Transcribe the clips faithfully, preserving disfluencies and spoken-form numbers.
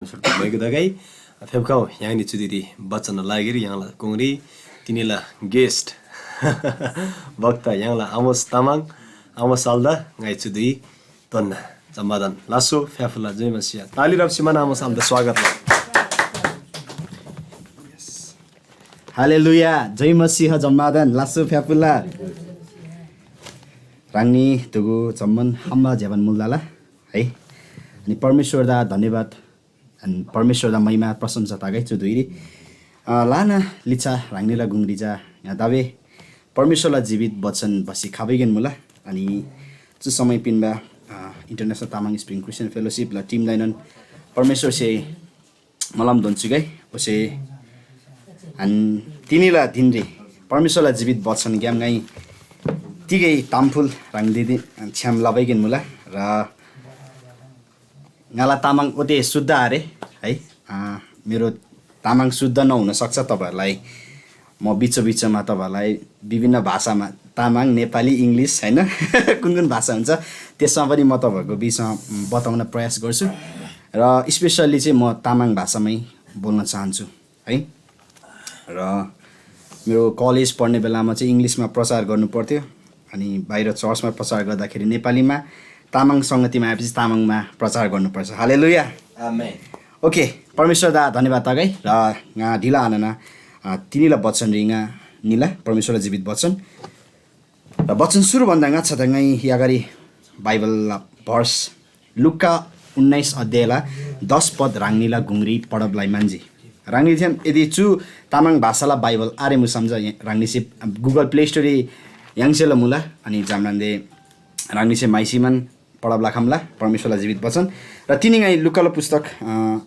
परमेश्‍वरदा म्‍हयगु तगै। फेप्‍खउ य्‍हाङनी चुदिरी बचनला लागिरी य्‍हाङला कोङरी तिनीला गेस्ट वक्ता य्‍हाङला आमोस तामाङ, आमोस आल्दा ङाइ चुदुइ तोन्‍ना। जम्‍मादान लासो फ्‍याफुल्‍ला। जय मसीह। ताली राप्‍सी मान आमोस आल्दा स्वागत लउ। हालेलुया। जय मसीह जम्‍मादान लासो फ्‍याफुल्‍ला। ह्राङनी दुगु जम्‍मान हाम्‍बा ज्‍यबान मुल्‍दाला है। अनि परमेश्‍वरदा धन्‍यवाद, अनि परमेश्‍वरदा महिमा प्रशंसा तगै चु धुइरी। अ, ल्‍हाना लिच्‍छा ह्राङनीला गुङरी चा ङा दावे परमेश्‍वरला जीवित वचन भसी खबैगेन मुला। अनि चु समय पिन्‍बा, अ, International Tamang Spring Christian Fellowship ला टिमदाएनोन परमेश्‍वरसे मलम दोन्‍चुगै ओसे हान तिनीला धिनरी परमेश्‍वरला जीवित वचनग्‍याम ङाइ तिगै तामफुल ह्राङदी छ्‌याम लबैगेन मुला। र ङाला तामाङ ओते शुद्ध आरे है। अँ, मेरो तामाङ शुद्ध नहुन सक्छ। तपाईँहरूलाई म बिचो बिचोमा तपाईँहरूलाई विभिन्न भाषामा, तामाङ, नेपाली, इङ्ग्लिस, होइन, कुन कुन भाषा हुन्छ, त्यसमा पनि म तपाईँहरूको बिचमा, उम्, बताउन प्रयास गर्छु। र स्पेसल्ली चाहिँ म तामाङ भाषामै बोल्न चाहन्छु है। र मेरो कलेज पढ्ने बेलामा चाहिँ इङ्ग्लिसमा प्रचार गर्नु पर्थ्यो, अनि बाहिर चर्चमा प्रचार गर्दाखेरि नेपालीमा, तामाङ सङ्गतिमा आएपछि तामाङमा प्रचार गर्नुपर्छ। हालेलुया। आमेन। ओके, परमेश्‍वरदा धन्‍यवाद तगै। र ङा ढिला आनना, अ, तिनीला वचन रिङा निला परमेश्‍वरला जीवित वचन। र वचन सुरु भन्दा ङाच्‍छा त ङाइ यागारी बाइबलला भर्स लुका उन्नाइस अध्यायला दस पद ह्राङनीला गुङरी पढब लइ म्‍हन्‍जी। ह्राङनी थियम यदि चु तामाङ भाषाला बाइबल आरे मुसम चा ह्राङनीसे Google Play Store य्‍हाङसेला मुला, अनि जाम्रान्‍दे ह्राङनीसे म्‍हाइसीमान पढब लखम्‍ला परमेश्‍वरला जीवित वचन। र तिनी ङाइ लुकाला पुस्तक, अ,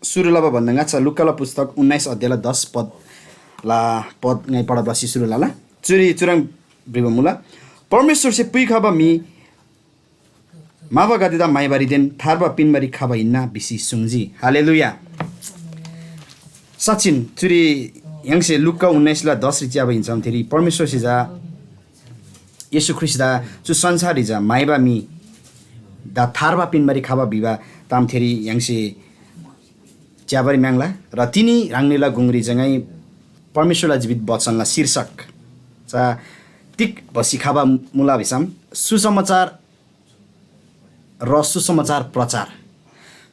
सुरु लबा भन्‍दा ङाच्‍छा लुकाला पुस्तक उन्नाइस अध्यायला दस पदला पद ङाइ पढब लसी सुरु लला। चुरी चुह्रङ् भ्रिबा मुला, परमेश्‍वरसे पुइखबा म्‍हि म्‍हाबागदेदा म्‍हाइबारीदेन थार्बा पिन्‍बारी खबा हिन्‍ना भिसी सुङ्जी। हालेलुया। साँच्‍चिन चुरी य्‍हाङसे लुका उन्नाइसला दसरी च्‍याबा हिन्‍सम थेरी परमेश्‍वरसे चा येशू ख्रीष्‍टदा चु संसाररी चा म्‍हाइबा म्‍हिदा थार्बा पिन्‍बारी खबा भिबा ताम थेरी य्‍हाङसे च्‍याबारी म्‍याङ्ला। र तिनी ह्राङनीला गुङरी चा ङाइ परमेश्‍वरला जीवित वचनला शीर्षक चा तिग भसी खबा मुला भिसम, सुसमाचार र सुसमाचार प्रचार।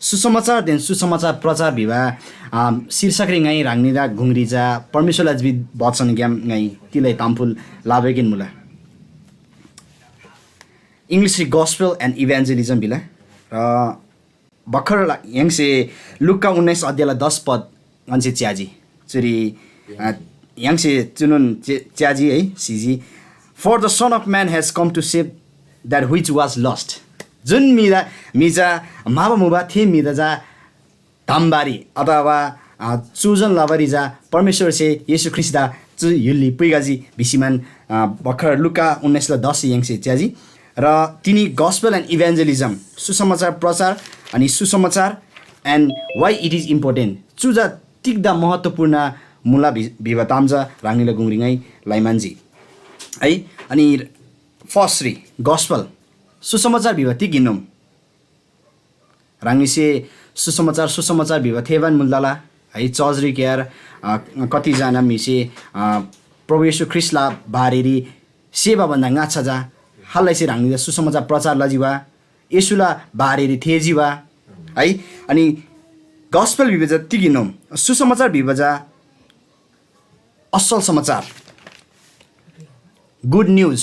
सुसमाचारदेन सुसमाचार प्रचार भिबा, आ, शीर्षकरी ङाइ ह्राङनीला गुङरी चा परमेश्‍वरला जीवित वचनग्‍याम ङाइ तिलै तामफुल लाबेकिन मुला। English री Gospel and Evangelism भिला। र भर्खर ला-, य्‍हाङसे लुका उन्नाइस अध्यायला दस पद ङन्‍से च्‍याजी। चुरी, अ, य्‍हाङसे चुनोन चे-, च्‍याजी है, सिजी। For the Son of Man has come to save that which was lost। जुन म्‍हिदा, म्‍हि चा म्‍हाबा मुबा, थे म्‍हिदा चा धम्‍बारी अथवा, अ, चुजन लबारी चा परमेश्‍वरसे येशू ख्रीष्‍टदा चु य्‍हुलरी पुइखजी भिसीमान, अ, भर्खर लुका उन्नाइसला दस य्‍हाङसे च्‍याजी। र तिनी Gospel and Evangelism, सुसमाचार प्रचार अनि सुसमाचार and why it is important, चु चा तिग्‍दा महत्त्वपूर्ण मुला भि-, भिबा ताम चा ह्राङनीला गुङरी ङाइ लाइमान्‍जी है। अनि फर्स्टरी Gospel, सुसमाचार भिबा तिग हिन्‍नोम? ह्राङनीसे सुसमाचार, सुसमाचार भिबा थेबान मुल्‍दाला है। चर्चरी क्‍यार, अ, कतिजना म्‍हिसे, अ, प्रभु येशू ख्रीष्‍टला बारेरी सेबा भन्‍दा ङाच्‍छा चा खालैसे ह्राङनीदा सुसमाचार प्रचार लजी वा, येशूला बारेरी थेःजी वा है। अनि Gospel भिबा चा तिग हिन्‍नोम? सुसमाचार भिबा चा असल समाचार, good news।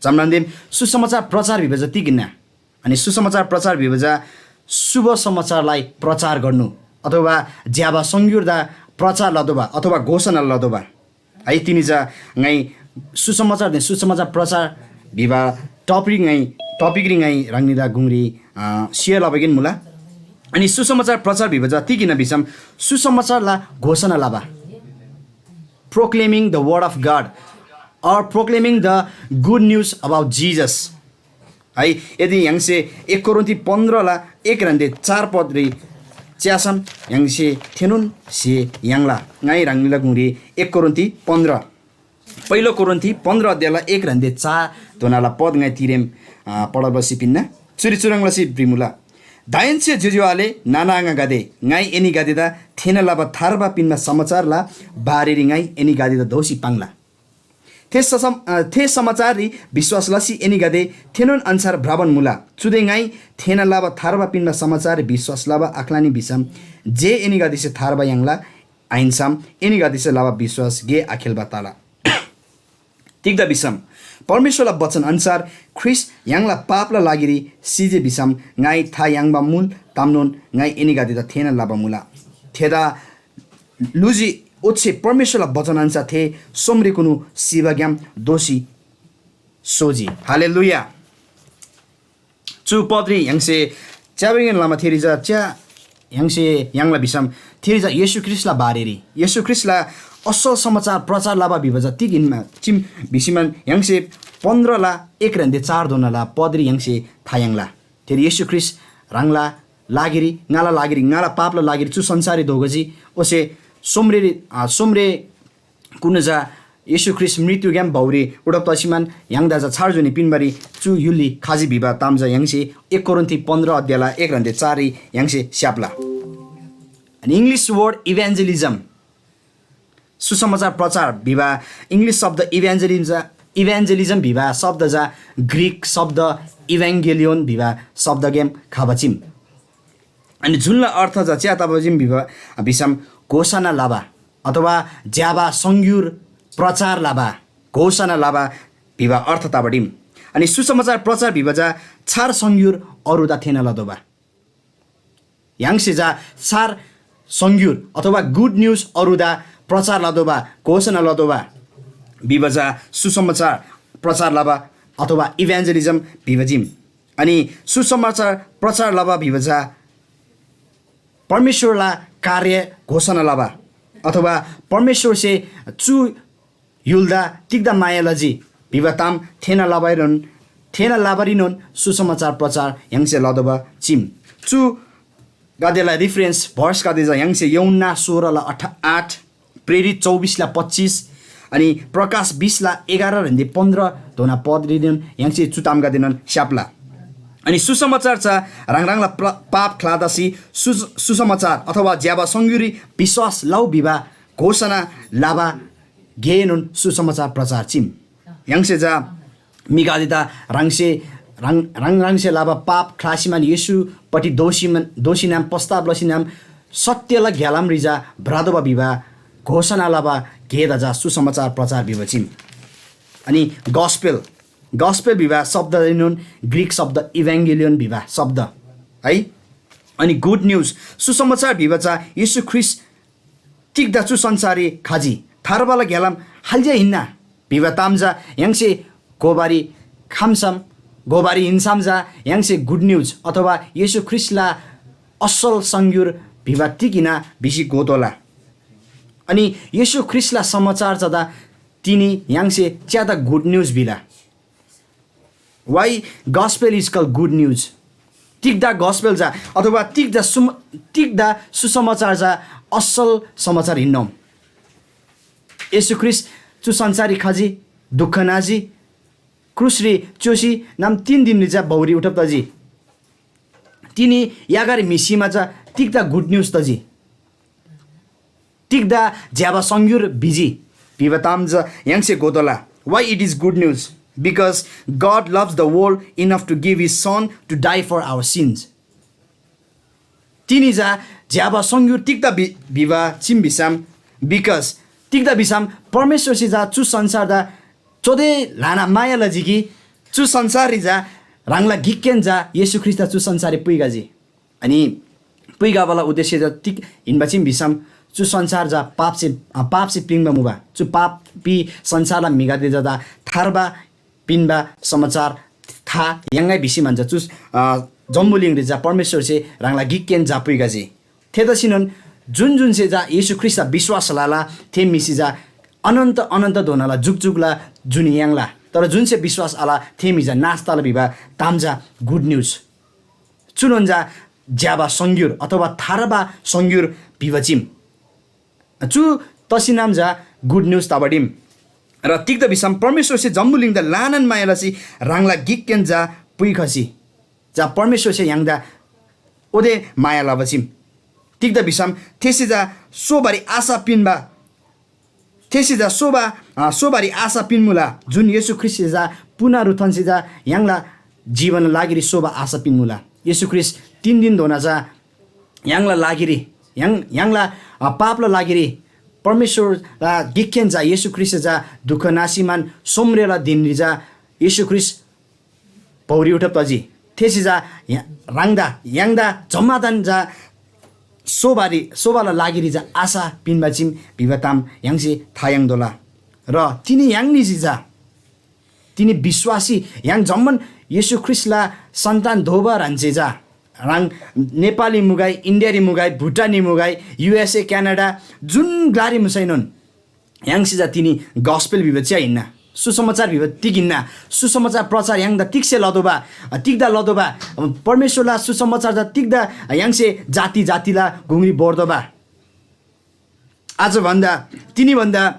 जम्‍मानदेन सुसमाचार प्रचार भिबा चा तिग हिन्‍ना? अनि सुसमाचार प्रचार भिबा चा शुभ समाचारलाई प्रचार गर्नु अथवा ज्‍यबा सङ्‍गुरदा प्रचार लतोःबा अथवा घोषणा लतोःबा है। तिनी चा ङाइ सुसमाचारदेन सुसमाचार प्रचार भिबा टपिक ङाइ, टपिकरी ङाइ ह्राङनीदा गुङरी, अ, सेयर लबागेन मुला। अनि सुसमाचार प्रचार भिबा चा तिग हिन्‍ना भिसम सुसमाचारला घोषणा लबा, proclaiming the word of God or proclaiming the good news about Jesus। है, यदि य्‍हाङसे एक कोरिन्थी पन्ध्रला एक ह्रान्‍दे चार पदरी च्‍यासम य्‍हाङसे थेनोन स्‍हे याङ्ला। ङाइ ह्राङनीला गुङरी एक कोरिन्थी पन्ध्र, पहिलो कोरिन्थी पन्ध्र अध्यायला एक ह्रान्‍दे चार धोनाला पद ङाइ तिरेम, अ, पढब लसी पिन्‍ना। चुरी चुह्रङ् लसी भ्रिमुला, दाहेन्‍से ज्‍योज्‍यो आले नाना आङागदे, ङाइ एनीगदेदा थेःना लबा थार्बा पिन्‍बा समाचारला बारेरी ङाइ एनीगदेदा दोःसी पाङ्ला। थे ससम-, अ, थे समाचाररी विश्‍वास लसी एनीगदे थेनोन अन्‍छार भ्रबान मुला। चुदे ङाइ थेःना लबा थार्बा पिन्‍बा समाचाररी विश्‍वास लबा आख्‍लानी भिसम जे एनीगदेसे थार्बा याङ्ला, आहिन्‍सम एनीगदेसे लबा विश्‍वास गे आखेल्‍बा तला। तिग्‍दा भिसम परमेश्‍वरला वचन अन्‍सार ख्रीष्‍ट य्‍हाङला पापला लागिरी सिजी भिसम ङाइ था याङ्बा मुल तामनोन ङाइ एनीगदेदा थेःना लबा मुला। थेदा ल्‍हुजी, ओच्‍छे परमेश्‍वरला वचन अन्‍सार थे सोमरेकुनु सिबाग्‍याम दोःसी सोजी। हालेलुया। चु पदरी य्‍हाङसे च्याबारीन लमा थेरी चा च्या य्‍हाङसे य्‍हाङला भिसम थेरी चा येशू ख्रीष्‍टला बारेरी, येशू ख्रीष्‍टला असल समाचार प्रचार लबा भिबा चा तिग हिन्‍ना चिम भिसीमान य्‍हाङसे पन्ध्रला एक ह्रान्‍दे चार धोनाला पदरी य्‍हाङसे था याङ्ला। थेरी येशू ख्रीष्‍ट ह्राङला लागिरी, ङाला लागिरी, ङाला पापला लागिरी चु संसाररी दोगजी। ओसे सोमरेरी, आ, सोमरे कुनु चा येशू ख्रीष्‍ट मृत्‍युग्‍याम भौरी उडब तसीमान य्‍हाङदा चा छार जुनी पिन्‍बारी चु य्‍हुलरी खजी भिबा ताम चा य्‍हाङसे एक कोरिन्थी पन्ध्र अध्यायला एक ह्रान्‍दे चाररी य्‍हाङसे स्‍याप्‍ला। अनि English word evangelism, सुसमाचार प्रचार भिबा English शब्द evangelism, evangelism भिबा शब्द चा ग्रीक शब्द evangelion भिबा शब्दग्‍याम खबा चीम। अनि जुनला अर्थ चा च्या तबा चीम भिबा भिसम घोषणा लबा अथवा ज्‍यबा सङ्‌गुर प्रचार लबा, घोषणा लबा भिबा अर्थ तबा चीम। अनि सुसमाचार प्रचार भिबा चा छार सङ्‌गुर अरूदा थेःना लतोःबा। य्‍हाङसे चा छार सङ्‌गुर अथवा good news अरूदा प्रचार लतोःबा, घोषणा लतोःबा भिबा चा सुसमाचार प्रचार लबा अथवा evangelism भिबा चीम। अनि सुसमाचार प्रचार लबा भिबा चा परमेश्‍वरला कार्य घोषणा लबा अथवा परमेश्‍वरसे चु य्‍हुलदा तिग्‍दा माया लजी भिबा ताम थेःना लबारीनोन, थेःना लबारीनोन सुसमाचार प्रचार य्‍हाङसे लतोःबा चीम। चुगदेला reference verseगदे चा य्‍हाङसे यूहन्‍ना सोह्रला अठा-, आठ, प्रेरित चौबिसला पच्चिस, अनि प्रकाश बिसला एघार ह्रेन्‍दे पन्ध्र धोना पदरीनोन य्‍हाङसे चु तामगदेनोन स्‍याप्‍ला। अनि सुसमाचार चा ह्राङ ह्राङला प्र-, पाप ख्‍लातसी सु-, सुसमाचार अथवा ज्‍यबा सङ्‌गुरी विश्‍वास लउ भिबा घोषणा लबा गेएनोन सुसमाचार प्रचार चीम। य्‍हाङसे चा म्‍हिगदेदा ह्राङसे, ह्राङ, ह्राङ ह्राङसे लबा पाप ख्‍लासीमान येशूपट्टि दोःसीमान, दोःसीनाम पश्‍चाताप लसीनाम सत्‍यला ग्‍यालामरी चा भ्रतोःबा भिबा घोषणा लबा गेदा चा सुसमाचार प्रचार भिबा चीम। अनि gospel, gospel भिबा शब्दरीनोन ग्रीक शब्द evangelion भिबा शब्द है। अनि good news, सुसमाचार भिबा चा येशू ख्रीष्‍ट तिग्‍दा चु संसाररी खजी? थार्बाला ग्‍यालाम खाल्‍से हिन्‍ना भिबा ताम चा य्‍हाङसे घोबारी खम्‍सम, घोबारी हिन्‍सम चा य्‍हाङसे good news अथवा येशू ख्रीष्‍टला असल सङ्‌गुर भिबा तिग हिन्‍ना भिसी घोतोःला। अनि येशू ख्रीष्‍टला समाचार चा दा तिनी य्‍हाङसे च्‍यादा good news भिला। Why gospel is called good news? तिग्‍दा gospel चा अथवा तिग्‍दा सुम-, तिग्‍दा सुसमाचार चा असल समाचार हिन्‍नोम? येशू ख्रीष्‍ट चु संसाररी खजी, दुःख नाजी, क्रुसरी च्‍योसी नाम तीन दिनरी चा भौरी उठब तजी। तिनी यागारी म्‍हि सिमा चा तिग्‍दा good news तजी? तिग्‍दा ज्‍यबा सङ्‌गुर भिजी भिबा ताम चा य्‍हाङसे घोतोःला। Why it is good news? Because God loves the world enough to give his son to die for our sins. तिनी चा ज्‍यबा सङ्‌गुर तिग्‍दा भि-, भिबा चीम भिसम, because तिग्‍दा भिसम परमेश्‍वरसे चा चु संसारदा चोदे ल्‍हाना माया लजी कि चु संसाररी चा ह्राङला गिककेन चा येशू ख्रीष्‍टदा चु संसाररी पुइखजी। अनि पुइखबाला उद्देश्य चा तिग हिन्‍बा चीम भिसम चु संसार चा पापसे, अ, पापसे पिन्‍बा मुबा। चु पापी संसारला म्‍हिगदे चा थार्बा पिन्‍बा समाचार था याङ्‌गै भिसी म्‍हन्‍जा चु, अ, जम्‍बुलिङरी चा परमेश्‍वरसे ह्राङला गिककेन चा पुइखजी। थेतसीनोन जुन जुनसे चा येशू ख्रीष्‍टदा विश्‍वास लला, थे म्‍हिसे चा अनन्त अनन्तधोनाला जुकजुकला जुनी याङ्ला। तर जुनसे विश्‍वास आल, थे म्‍हि चा नाश तला भिबा ताम चा good news। चुनोन चा ज्‍यबा सङ्‌गुर अथवा थार्बा सङ्‌गुर भिबा चीम। चु तसिनाम चा good news तबा दिम। र तिग्‍दा भिसम परमेश्‍वरसे जम्‍बुलिङदा ल्‍हानान माया लसी ह्राङला गिककेन चा पुइखसी। चा परमेश्‍वरसे य्‍हाङदा ओदे माया लबा चीम। तिग्‍दा भिसम थेसे चा सोबारी आशा पिन्‍बा, थेसे चा सोबा, अ, सोबारी आशा पिन्‍मुला, जुन येशू ख्रीष्‍टसे चा पुनरुत्थानसे चा य्‍हाङला जीवनला लागिरी सोबा आशा पिन्‍मुला। येशू ख्रीष्‍ट तीन दिनधोना चा य्‍हाङला लागिरी, य्‍हाङ, य्‍हाङला, अ, पापला लागिरी परमेश्‍वरला गिकखेन चा येशू ख्रीष्‍टसे चा दुःख नासीमान सोमरेला दिनरी चा येशू ख्रीष्‍ट भौरी उठब तजी। थेसे चा य्‍हा-, ह्राङदा, य्‍हाङदा जम्‍मादान चा सोबारी, सोबाला लागिरी चा आशा पिन्‍बा चीम भिबा ताम य्‍हाङसे था याङ्तोःला। र तिनी य्‍हाङ निसी चा, तिनी विश्‍वासी य्‍हाङ जम्‍मान येशू ख्रीष्‍टला सन्‍तान दोबा ह्रान्‍से चा, ह्राङ नेपालरी मुगै, इन्‍डियारी मुगै, भुटानरी मुगै, युएसए, क्यानाडा, जुन ग्‍लारी मुसैनोन, य्‍हाङसे चा तिनी गस्पेल भिबा च्या हिन्‍ना, सुसमाचार भिबा तिग हिन्‍ना, सुसमाचार प्रचार य्‍हाङदा तिग्‍से लतोःबा, तिग्‍दा लतोःबा, परमेश्‍वरला सुसमाचार चा तिग्‍दा य्‍हाङसे जाति जातिला गुङरी भोर्तोःबा? आज भन्दा, तिनी भन्दा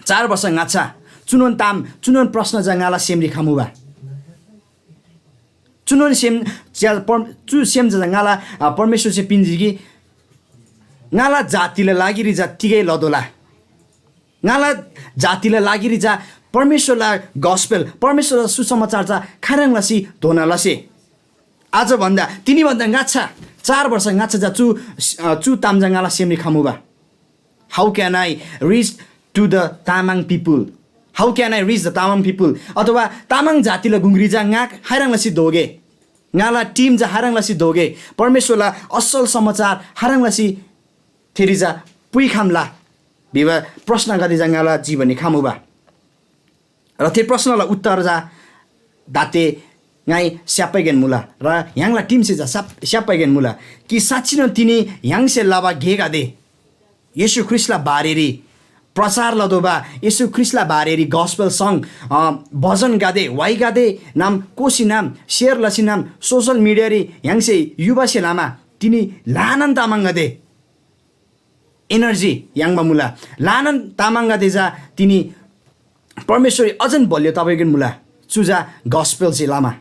चार वर्ष ङाच्‍छा चुनोन ताम, चुनोन प्रश्न चा ङाला सेमरी खमुबा। चुनोन सेम च्या-, पर-, चु सेम चा ङाला, अ, परमेश्‍वरसे पिन्‍जी कि ङाला जातिला लागिरी चा तिगै लतोःला। ङाला जातिला लागिरी चा परमेश्‍वरला गस्पेल, परमेश्‍वरला सुसमाचार चा खाह्रङ् लसी धोना लसे? आज भन्दा, तिनी भन्दा ङाच्‍छा, चार वर्ष ङाच्‍छा चा चु, अ, चु ताम चा ङाला सेमरी खमुबा। How can I reach to the Tamang people? How can I reach the Tamang people? अथवा तामाङ जातिला गुङरी चा ङा खाह्रङ् लसी धोगे? ङाला टिम चा खाह्रङ् लसी धोगे? परमेश्‍वरला असल समाचार खाह्रङ् लसी थेरी चा पुइखम्‍ला भिबा प्रश्नगदे चा ङाला जीवनरी खमुबा। र थे प्रश्नला उत्तर चा दाते ङाइ स्‍याप्‍पैगेन मुला, र य्‍हाङला टिमसे चा स्‍याप-, स्‍याप्‍पैगेन मुला कि साँच्‍चिनोन तिनी य्‍हाङसे लबा गेगदे, येशू ख्रीष्‍टला बारेरी प्रचार लतोःबा, येशू ख्रीष्‍टला बारेरी गस्पेल सङ, अ, भजनगदे, वाइगदे नाम कोसीनाम, सेयर लसीनाम, सोसल मिडियारी य्‍हाङसे युबासे लमा तिनी ल्‍हानान तामाङगदे एनर्जी याङ्बा मुला। ल्‍हानान तामाङगदे चा तिनी परमेश्‍वररी अझन बलियो तबारीगन मुला। चु चा गस्पेलसे लमा,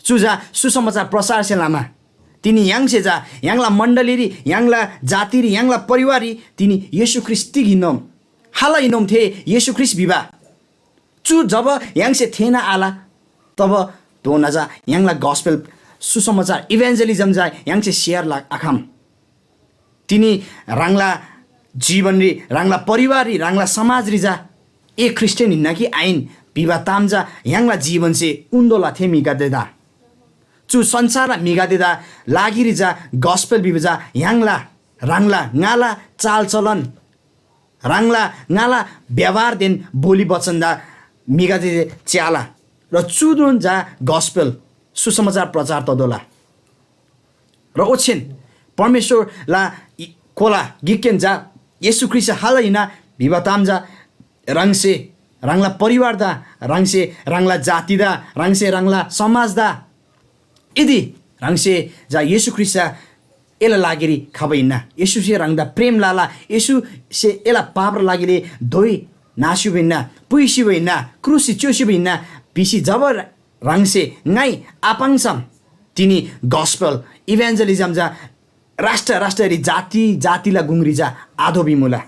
चु चा सुसमाचार प्रचारसे लमा तिनी य्‍हाङसे चा य्‍हाङला मण्‍डलीरी, य्‍हाङला जातिरी, य्‍हाङला परिवाररी तिनी येशू ख्रीष्‍ट तिग हिन्‍नोम, खाल हिन्‍नोम थे येशू ख्रीष्‍ट भिबा चु जब य्‍हाङसे थेःना आल, तब धोना चा य्‍हाङला गस्पेल, सुसमाचार, इभान्जेलिजम चा य्‍हाङसे सेयर लआखम। तिनी ह्राङला जीवनरी, ह्राङला परिवाररी, ह्राङला समाजरी चा ए ख्रीष्‍टियान हिन्‍ना कि आहिन भिबा ताम चा य्‍हाङला जीवनसे उन्‍तोःला थे म्‍हिगदेदा। चु संसारला म्‍हिगदेदा लागिरी चा गस्पेल भिबा चा य्‍हाङला, ह्राङला, ङाला चालचलन, ह्राङला ङाला व्यवहारदेन बोली बचनदा म्‍हिगदेसे च्‍याला। र चुनोन चा गस्पेल, सुसमाचार प्रचार ततोःला। र ओच्‍छेन परमेश्‍वरला इ-, कोला गिककेन चा येशू ख्रीष्‍ट खाल हिन्‍ना भिबा ताम चा ह्राङसे ह्राङला परिवारदा, ह्राङसे ह्राङला जातिदा, ह्राङसे ह्राङला समाजदा यदि ह्राङसे चा येशू ख्रीष्‍ट चा एला लागिरी खबा हिन्‍ना, येशूसे ह्राङदा प्रेम लला, येशूसे एला पापला लागिरी धोइ नास्‍युबा हिन्‍ना, पुइसिबा हिन्‍ना, क्रुसरी च्‍योसिबा हिन्‍ना भिसी जब ह्राङसे ङाइ आपाङ्सम, तिनी गस्पल, इभान्जलिजम चा राष्ट्र राष्ट्ररी, जाति जातिला गुङरी चा आधोबी मुला।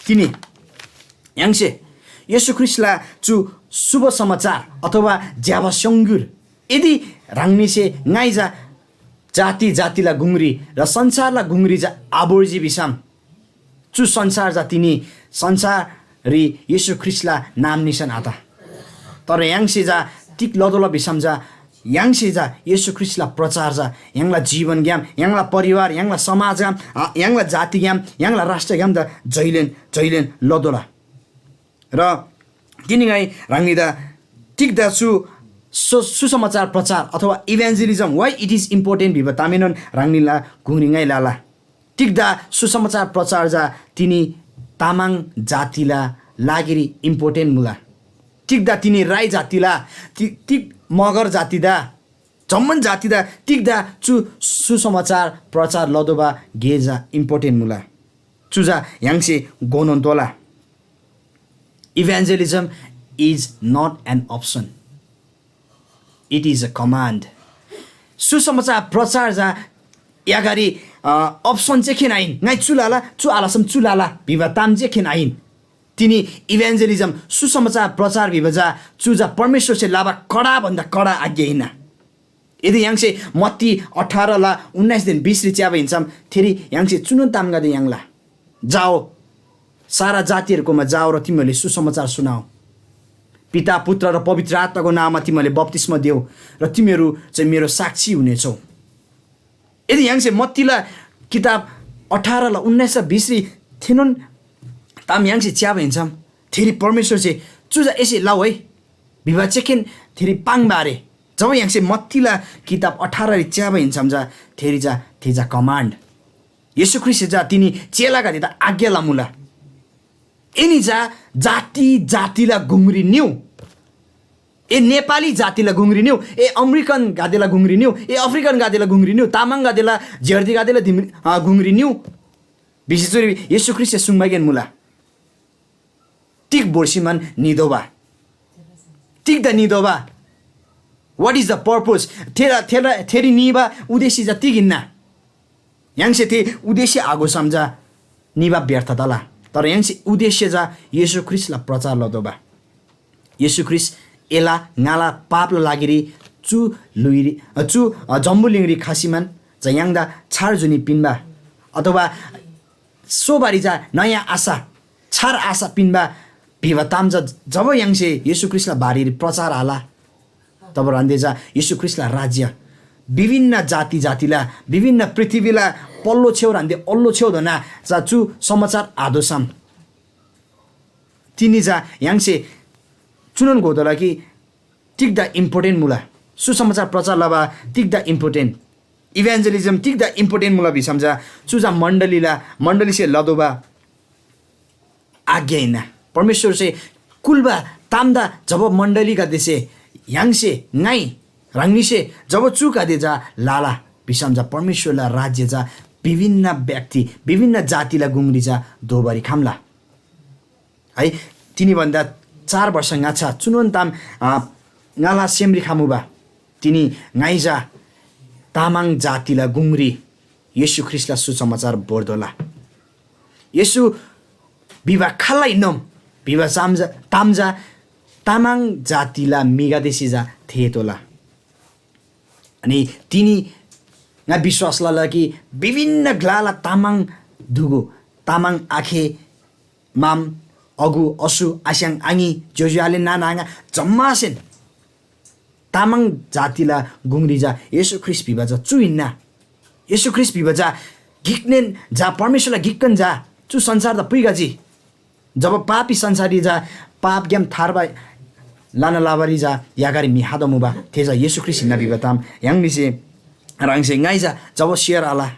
तिनी य्‍हाङसे येशू ख्रीष्‍टला चु शुभ समाचार अथवा ज्‍यबा स्‍यङगुर यदि ह्राङनीसे ङाइ चा जाति जातिला गुङरी र संसारला गुङरी चा आभोर्जी भिसम, चु संसार चा तिनी संसाररी येशू ख्रीष्‍टला नाम निसान आत। तर य्‍हाङसे चा तिग लतोःला भिसम चा य्‍हाङसे चा येशू ख्रीष्‍टला प्रचार चा य्‍हाङला जीवनग्‍याम, य्‍हाङला परिवार, य्‍हाङला समाजग्‍याम, आ, य्‍हाङला जातिग्‍याम, य्‍हाङला राष्ट्रग्‍याम त जैलेन जैलेन लतोःला। र तिनी ङाइ ह्राङनीदा तिग्‍दा चु सु-, सुसमाचार प्रचार अथवा evangelism, why it is important Veeba तामएनोन ह्राङनीला गुङरी ङाइ लला। तिग्‍दा सुसमाचार प्रचार चा तिनी तामाङ जातिला लागिरी important मुला? तिग्‍दा तिनी राई जातिला, ति-, तिग मगर जातिदा, जम्‍मान जातिदा तिग्‍दा चु सुसमाचार प्रचार लतोःबा गे चा important मुला? चु चा य्‍हाङसे घोनोन तोःला। Evangelism is not an option. It is a command. सुसमाचार प्रचार चा यागारी अप्सन चेखेन आइन। ङाइ चुलाला, चु आलासम चुलाला भिबा ताम चेखेन आइन। तिनी इभेन्जलिज्म, सुसमाचार प्रचार भिबा चा चु चा परमेश्वरसे लाबा कडा भन्दा कडा आज्ञा हिन्ना। यदि य्‍हाङसे मत्ती अठारला उन्नाइसदेन बिसरी च्‍याबा हिन्सम, थेरी य्‍हाङसे चुनोन तामगदे याङ्ला, जाओ, सारा जातिहरूकोमा जाओ र तिमीहरूले सुसमाचार सुनाओ। पिता, पुत्र र पवित्र आत्माको नाममा तिमीहरूले बप्तिस्मा देऊ र तिमीहरू चाहिँ मेरो साक्षी हुनेछौ। यदि य्‍हाङसे मत्तीला किताब अठारला उन्नाइस र बिसरी थेनोन ताम य्‍हाङसे च्‍याबा हिन्सम, थेरी परमेश्‍वरसे चु चा एसे लउ है भिबा चेखेन थेरी पाङ्बा आरे। जब य्‍हाङसे मत्तीला किताब अठाररी च्‍याबा हिन्सम चा थेरी चा थे चा कमान्ड। येशू ख्रीष्‍ट चा तिनी चेलागदेदा आज्ञा लमुला, एनी चा जाति जातिला गुङरी निउ। ए नेपाली जातिला गुङरी निउ, ए अमेरिकन गादेला गुङरी निउ, ए अफ्रिकन गादेला गुङरी निउ, तामाङ गादेला, ज्‍यर्दी गादेला दिम-, अ, गुङरी निउ। भिसी चुरी येशू ख्रीष्‍टसे सुङ्बागेन मुला। तिग बोर्सीमान निदोबा? तिग्‍दा निदोबा? What is the purpose? थेला थेला थेरी निबा उद्देश्य चा तिग हिन्‍ना? य्‍हाङसे थे उद्देश्य आघोसम चा निबा व्यर्थ तला। तर य्‍हाङसे उद्देश्य चा येशू ख्रीष्‍टला प्रचार लतोःबा। येशू ख्रीष्‍ट एला ङाला पापला लागिरी चु ल्‍हुइरी, अ, चु, अ, जम्‍बुलिङरी खसीमान चा य्‍हाङदा छार जुनी पिन्‍बा, अथवा सोबारी चा नयाँ आशा, छार आशा पिन्‍बा भिबा ताम चा जब य्‍हाङसे येशू ख्रीष्‍टला बारेरी प्रचार आल, तब ह्रान्‍दे चा येशू ख्रीष्‍टला राज्‍य विभिन्न जाति जातिला, विभिन्न पृथ्वीला पल्‍लो छेउ ह्रान्‍दे ओल्‍लो छेउधोना चा चु समाचार आदोसम तिनी चा य्‍हाङसे चुनोन घोतोःला कि तिग्‍दा इम्पोर्टेन्ट मुला? सुसमाचार प्रचार लबा तिग्‍दा इम्पोर्टेन्ट? इभेन्जलिज्म तिग्‍दा इम्पोर्टेन्ट मुला भिसम चा चु चा मण्‍डलीला, मण्‍डलीसे लतोःबा आज्ञा हिन्‍ना। परमेश्‍वरसे कुल्‍बा तामदा जब मण्‍डलीगदेसे य्‍हाङसे, ङाइ, ह्राङनीसे जब चुगदे चा लला भिसम चा परमेश्‍वरला राज्‍य चा विभिन्न व्यक्ति, विभिन्न जातिला गुङरी चा दोबारी खम्‍ला। है, तिनी भन्‍दा चार वर्ष ङाच्‍छा चुनोन ताम, अ, ङाला सेमरी खमुबा। तिनी ङाइ चा तामाङ जातिला गुङरी येशू ख्रीष्‍टला सुसमाचार भोर्दोला। येशू भिबा खाल्‍ला हिन्‍नोम भिबा चाम चा, ताम चा तामाङ जातिला म्‍हिगदेसे चा थेःतोःला। अनि तिनी ङा विश्‍वास लला कि विभिन्न ग्‍लाला तामाङ दुगु, तामाङ आखे, माम, अगु, असु, आस्‍याङ, आङी, ज्‍योज्‍यो, आले, नाना, आङा जम्‍मासेन तामाङ जातिला गुङरी चा येशू ख्रीष्‍ट भिबा चा चु हिन्‍ना। येशू ख्रीष्‍ट भिबा चा गिकनेन चा परमेश्‍वरला गिकन चा चु संसारदा पुइखजी। जब पापी संसाररी चा पापग्‍याम थार्बा लना लबारी चा यागारी म्‍हि हादा मुबा, थे चा येशू ख्रीष्‍ट हिन्‍ना भिबा ताम य्‍हाङनीसे ह्राङसे ङाइ चा जब सेयर आल,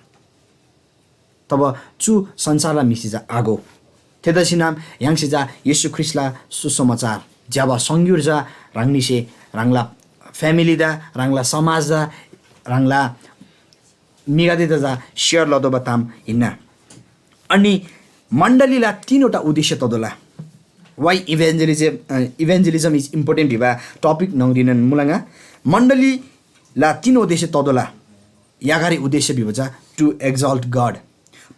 तब चु संसारला म्‍हिसे चा आघो। थेतसिनम य्‍हाङसे चा येशू ख्रीष्‍टला सुसमाचार ज्‍यबा सङ्‌गुर चा ह्राङनीसे ह्राङला फ्यामिलीदा, ह्राङला समाजदा, ह्राङला म्‍हिगदेदा चा सेयर लतोःबा ताम हिन्‍ना। अनि मण्‍डलीला तीनवटा उद्देश्य ततोःला। Why evangelism, a, evangelism is important Veeba टपिक न्‍हङरीनोन मुला ङा। मण्‍डलीला तीन उद्देश्य ततोःला। यागारी उद्देश्य भिबा चा to exalt God,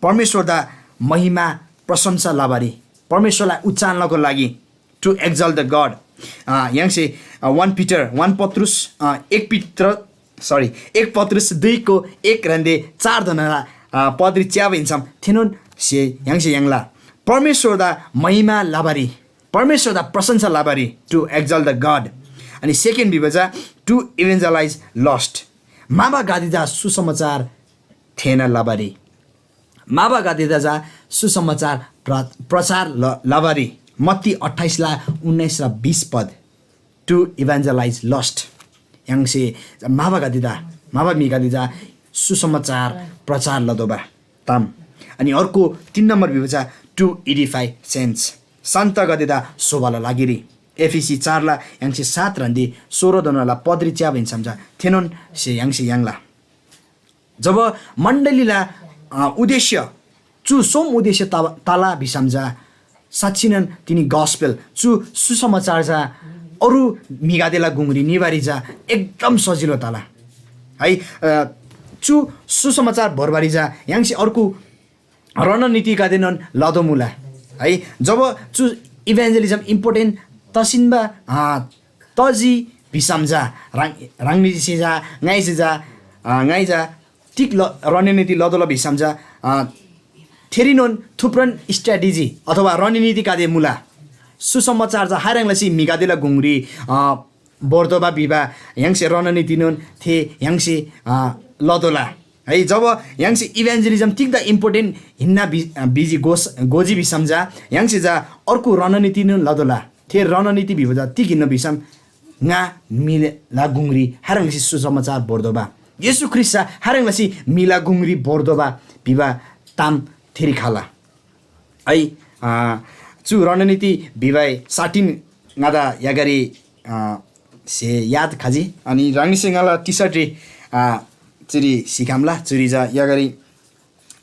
परमेश्‍वरदा महिमा प्रशंसा लबारी, परमेश्‍वरलाई उच्चारणको लागि to exalt the God। अ, य्‍हाङसे, अ, वन पिटर, वन पत्रुस, अ, एक पित्र, सरी, एक पत्रुस दुईको एक ह्रान्‍दे चार धोनाला, अ, पदरी च्याबा हिन्सम थेनोन से य्‍हाङसे य्‍हाङला परमेश्‍वरदा महिमा लबारी, परमेश्‍वरदा प्रशंसा लबारी, to exalt the God। अनि सेकेन्ड भिबा चा to evangelize lost, म्‍हाबागदेदा सुसमाचार थेःना लबारी। म्‍हाबागदेदा चा सुसमाचार प्र-, प्रचार ल-, लबारी। मत्ती अट्ठाइसला उन्नाइस र बिस पद, to evangelize lost। य्‍हाङसे म्‍हाबागदेदा, म्‍हाबा म्‍हिगदेदा सुसमाचार प्रचार लतोःबा ताम। अनि अर्को तीन नम्बर भिबा चा to edify saints, सन्तगदेदा शोभाला लागिरी। एफिसी चारला य्‍हाङसे सात ह्रान्‍दे सोह्र धोनाला पदरी च्याबा हिन्सम चा थेनोन से य्‍हाङसे य्‍हाङला। जब मण्डलीला, अ, उद्देश्य, चु सोम उद्देश्य तब-, तला भिसम चा साँच्‍चिनन तिनी गस्पेल, चु सुसमाचार चा अरू म्‍हिगदेला गुङरी निबारी चा एकदम सजिलो तला। है। अ, चु सुसमाचार भोर्बारी चा य्‍हाङसे अर्को रणनीतिगदेनोन लदो मुला है। जब चु इभान्जेलिज्म इम्पोर्टेन्ट तसिन्‍बा, अ, तजी भिसम चा ह्राङ-, ह्राङनीसे चा, ङाइसे चा, अ, ङाइ चा तिग ल-, रणनीति लदोला भिसम चा, अ, थेरीनोन थुप्रोन स्ट्राटेजी अथवा रणनीतिगदे मुला। सुसमाचार चा खाह्रङ् लसी म्‍हिगदेला गुङरी, अ, भोर्तोःबा भिबा य्‍हाङसे रणनीतिनोन थे य्‍हाङसे, अ, लतोःला। है, जब य्‍हाङसे इभान्जेलिज्म तिग्‍दा इम्पोर्टेन्ट हिन्‍ना भि-, अ, भिजी गोस-, गोजी भिसम चा य्‍हाङसे चा अर्को रणनीतिनोन लतोःला। थे रणनीति भिबा चा तिग हिन्‍ना भिसम ङा म्‍हिला गुङरी खाह्रङ् लसी सुसमाचार भोर्तोःबा, येशू ख्रीष्‍ट चा खाह्रङ् लसी म्‍हिला गुङरी भोर्तोःबा भिबा ताम थेरी खला। है, अ, चु रणनीति भिबाइ साटिन ङादा यागरी, अ, से याद खजी। अनि ह्राङनीसे ङाला टी-शर्टरी, अ, चुरी सिकामला, चुरी जा यागरी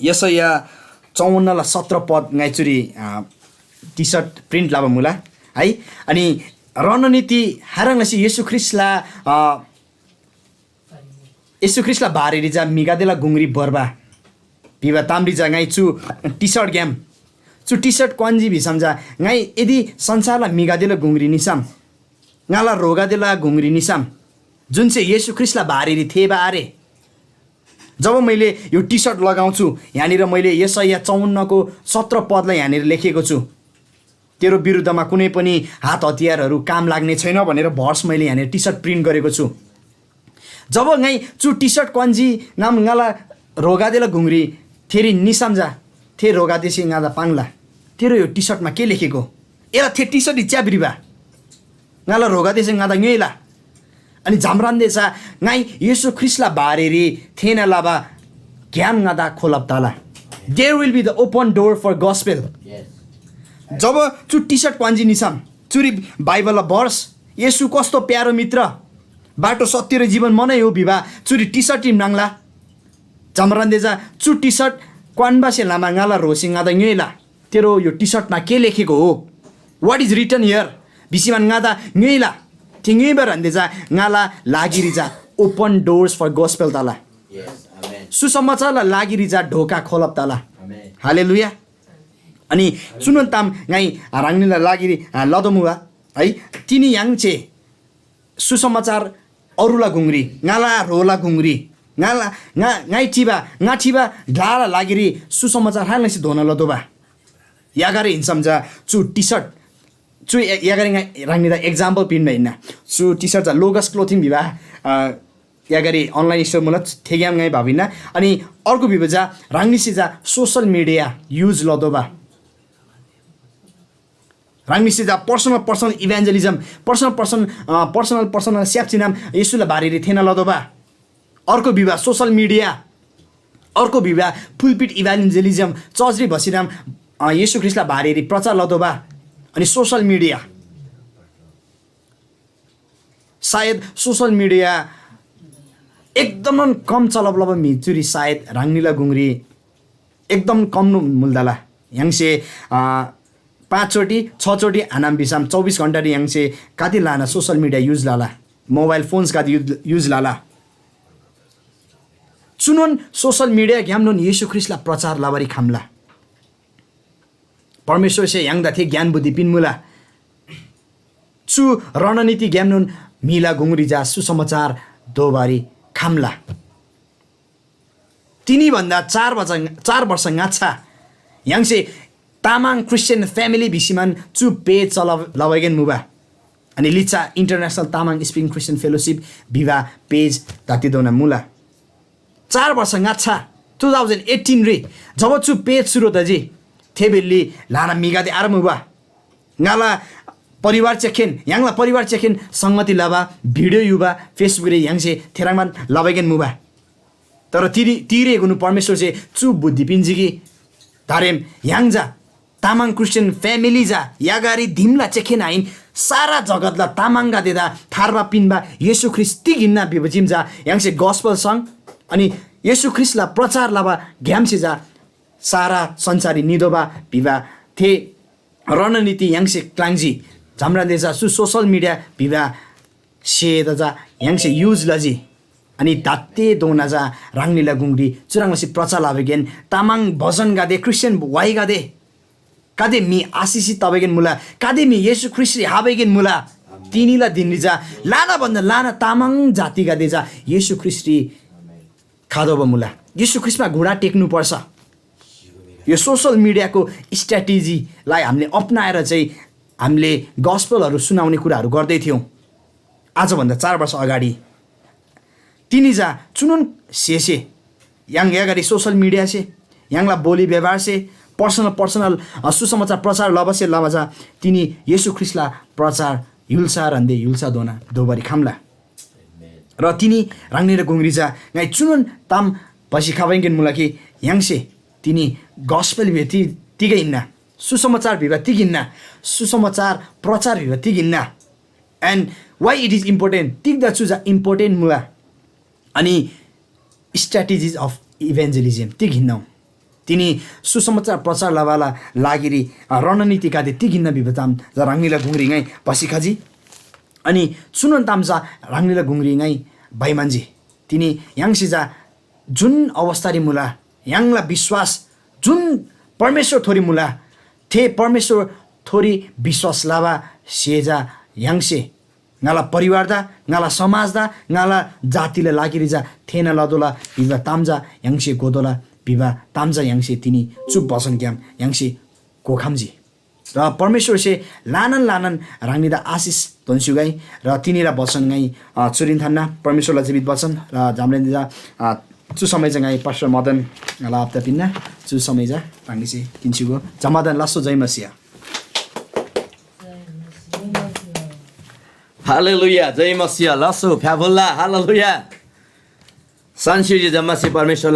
यशैया चौवन्नला सत्र पद ङाइ चुरी, अ, टी-शर्ट प्रिन्ट लबा मुला है। अनि रणनीति खाह्रङ् लसी येशू ख्रीष्‍टला, अ, येशू ख्रीष्‍टला बारेरी चा म्‍हिगदेला गुङरी भोर्बा भिबा तामरी चा ङाइ चु टी-शर्टग्‍याम, चु टी-शर्ट क्‍वान्‍जी भिसम चा ङाइ यदि संसारला म्‍हिगदेला गुङरी निसम, ङाला ह्रोगदेला गुङरी निसम, जुन चाहिँ येशू ख्रीष्‍टला बारेरी थेःबा आरे। जब मैले यो टी-शर्ट लगाउँछु, यहाँनिर मैले यशैया चौवन्नको सत्र पदलाई यहाँनिर लेखेको छु। तेरो विरुद्धमा कुनै पनि हात हतियारहरू काम लाग्ने छैन भनेर भर्स मैले यहाँनिर टी-शर्ट प्रिन्ट गरेको छु। जब ङाइ चु टी-शर्ट क्‍वान्‍जी नाम ङाला ह्रोगदेला गुङरी थेरी निसम चा, थे ह्रोगदेसे ङादा पाङ्ला, तेरो यो टी-शर्टमा के लेखेको? एला थे टी-शर्ट च्याप्‍रिबा। ङाला ह्रोगदेसे ङादा ङ्‌योइला। अनि झाम्रान्‍दे चा ङाइ येशू ख्रीष्‍टला बारेरी थेःना लबा ग्‍याम ङादा खोलब तला। There will be the open door for gospel। जब चु टी-शर्ट क्‍वान्‍जी निसम, चुरी बाइबलला भर्स, येशू कस्तो प्यारो मित्र, बाटो सत्य र जीवन म नै हो भिबा चुरी टी-शर्ट म्राङ्ला। जमरान्‍दे चा चु टी-शर्ट क्‍वान्‍बासे लमा ङाला ह्रोसे ङादा ङ्‌योइला, तेरो यो टी-शर्टमा के लेखेको हो? What is written here? भिसीमान ङादा ङ्‌योइला। थे ङ्‌योइबा ह्रान्‍दे चा ङाला लागिरी चा open doors for gospel तला। सुसमाचारला लागिरी चा ढोका खोलब तला। हालेलुया। अनि चुनोन ताम ङाइ ह्राङनीला लागिरी, आ, लदोमुबा है। तिनी य्‍हाङसे सुसमाचार अरूला गुङरी, ङाला ह्रोला गुङरी, ङाला, ङा, ङाइ चिबा, ङा चिबा ग्‍लाला लागिरी सुसमाचार खालैसे धोना लतोःबा। यागारे हिन्‍सम चा चु टी-शर्ट, चु या-, यागारे ङाइ ह्राङनीदा एक्जाम्पल पिन्‍बा हिन्‍ना। चु टी-शर्ट चा लोगस क्लोथिङ भिबा, अ, यागारे अनलाइन स्टोर मुला, थेग्‍याम ङाइ भाब हिन्‍ना। अनि अर्को भिबा चा ह्राङनीसे चा सोसल मिडिया युज लतोःबा। ह्राङनीसे चा पर्सनल, पर्सनल इभान्जेलिज्म, पर्सनल, पर्सनल, अ, पर्सनल, पर्सनल स्याप्‍चिनाम येशूला बारेरी थेःना लतोःबा। अर्को भिबा सोसल मिडिया, अर्को भिबा पुलपिट इभान्जेलिज्म, चर्चरी भसिनाम, अ, येशू ख्रीष्‍टला बारेरी प्रचार लतोःबा। अनि सोसल मिडिया, सायद सोसल मिडिया एकदमन कम चलब लबा म्‍हि चुरी सायद ह्राङनीला गुङरी एकदम कम मुल्‍दाला। य्‍हाङसे, अ, पाँचचोटि, छचोटि आनाम भिसम चौबिस घण्टारी य्‍हाङसे कति लाना सोसल मिडिया युज लला, मोबाइल फोन्स कति युज, युज लला। चुनोन सोसल मिडियाग्‍यामनोन येशू ख्रीष्‍टला प्रचार लबारी खम्‍ला। परमेश्‍वरसे य्‍हाङदा थे ज्ञान बुद्धि पिन्‍मुला। चु रणनीतिग्‍यामनोन म्‍हिला गुङरी चा सुसमाचार दोबारी खम्‍ला। तिनी भन्‍दा चार बर्ष, चार वर्ष ङाच्‍छा य्‍हाङसे तामाङ क्रिस्चियन फ्यामिली भिसीमान चु पेज चल-, लबाइगेन मुबा। अनि लिच्‍छा इन्टरनेसनल Tamang speaking Christian fellowship Veeba पेज धतिधोना मुला। चार वर्ष ङाच्‍छा, टु थाउजन्ड एट्टिन री जब चु पेज सुरु तजी, थे बेल्ली ल्‍हाना म्‍हिगदे आर मुबा। ङाला परिवार चेखेन, य्‍हाङला परिवार चेखेन संगति लबा, भिडियो युबा, Facebook रे य्‍हाङसे थेह्रङ्बान लबाइगेन मुबा। तर तिरी, तिरेकुनु परमेश्‍वरसे चु बुद्धि पिन्‍जी कि, दारेम य्‍हाङ चा तामाङ क्रिस्चियन फ्यामिली चा यागारी धिमला चेखेन आहिन, सारा जगतला तामाङगदेदा थार्बा पिन्‍बा येशू ख्रीष्‍ट तिग हिन्‍ना भिबा चीम चा य्‍हाङसे गस्‍पल सङ, अनि येशू ख्रीष्‍टला प्रचार लबा ग्‍यामसे चा सारा संसाररी नितोःबा भिबा थे रणनीति य्‍हाङसे क्‍लाङ्जी। जम्‍रान्‍दे चा चु सोसल मिडिया भिबा स्‍हेदा चा य्‍हाङसे युज लजी। अनि दात्तेधोना चा ह्राङनीला गुङरी चुह्रङ् लसी प्रचार लबागेन तामाङ भजनगदे, क्रिस्चियन वाइगदे, गाते म्‍हि आशिषित तबागेन मुला, गाते म्‍हि येशू ख्रीष्‍टरी हाबागेन मुला, तिनीला धिनरी चा ल्‍हाना भन्‍दा ल्‍हाना तामाङ जातिगदे चा येशू ख्रीष्‍टरी खातोःबा मुला। येशू ख्रीष्‍टमा घुँडा टेक्नुपर्छ। यो सोसल मिडियाको स्ट्राटेजीलाई हामीले अपनाएर चाहिँ हामीले गस्पलहरू सुनाउने कुराहरू गर्दै थियौँ। आजभन्दा चार वर्ष अगाडि तिनी चा चुनोन स्‍हेसे य्‍हाङ एगरी सोसल मिडियासे य्‍हाङला बोली व्यवहारसे पर्सनल पर्सनल सुसमाचार प्रचार लबासे लबा चा तिनी येशू ख्रीष्‍टला प्रचार य्‍हुल्‍सा ह्रान्‍दे य्‍हुल्‍साधोना दोबारी खम्‍ला। र तिनी ह्राङनीला गुङरी चा ङाइ चुनोन ताम भसी खबाङगेन मुला कि य्‍हाङसे तिनी गस्पेल भिबा ति तिग हिन्‍ना, सुसमाचार भिबा तिग हिन्‍ना, सुसमाचार प्रचार भिबा तिग हिन्‍ना, and why it is important, तिग्‍दा चु चा इम्पोर्टेन्ट मुला, अनि स्ट्राटेजिज अफ इभेन्जलिज्म तिग हिन्‍नौ, तिनी सुसमाचार प्रचार लबाला लागिरी रणनीतिगदे तिग हिन्‍ना भिबा ताम चा ह्राङनीला गुङरी ङाइ भसी खजी। अनि चुनोन ताम चा ह्राङनीला गुङरी ङाइ भइमान्‍जी। तिनी य्‍हाङसे चा जुन अवस्थारी मुला, य्‍हाङला विश्‍वास जुन परमेश्‍वरथोरी मुला, थे परमेश्‍वरथोरी विश्‍वास लबा स्‍हे चा य्‍हाङसे ङाला परिवारदा, ङाला समाजदा, ङाला जातिला लागिरी चा थेःना लतोःला भिबा ताम चा य्‍हाङसे घोतोःला भिबा ताम चा य्‍हाङसे तिनी चु बचनग्‍याम य्‍हाङसे घोखम्‍जी। र परमेश्‍वरसे ल्‍हानान ल्‍हानान ह्राङनीदा आशिष दोन्‍स्‍युगै। र तिनीला बचन ङाइ, अ, चुरीन थान्‍ना, परमेश्‍वरला जीवित बचन। र झामरेन्‍दा, अ, चु समय चा ङाइ पास्टर मदन ला हप्ता पिन्‍ना, चु समय चा ह्राङनीसे किन्‍स्‍युगो। जम्‍मादान लास्‍सो जय मसीह। हालेलुया, जय मसीह, लास्‍सो फ्‍याफुल्‍ला, हालेलुया। सन्‍स्‍युजी जम्‍मासे परमेश्‍वरला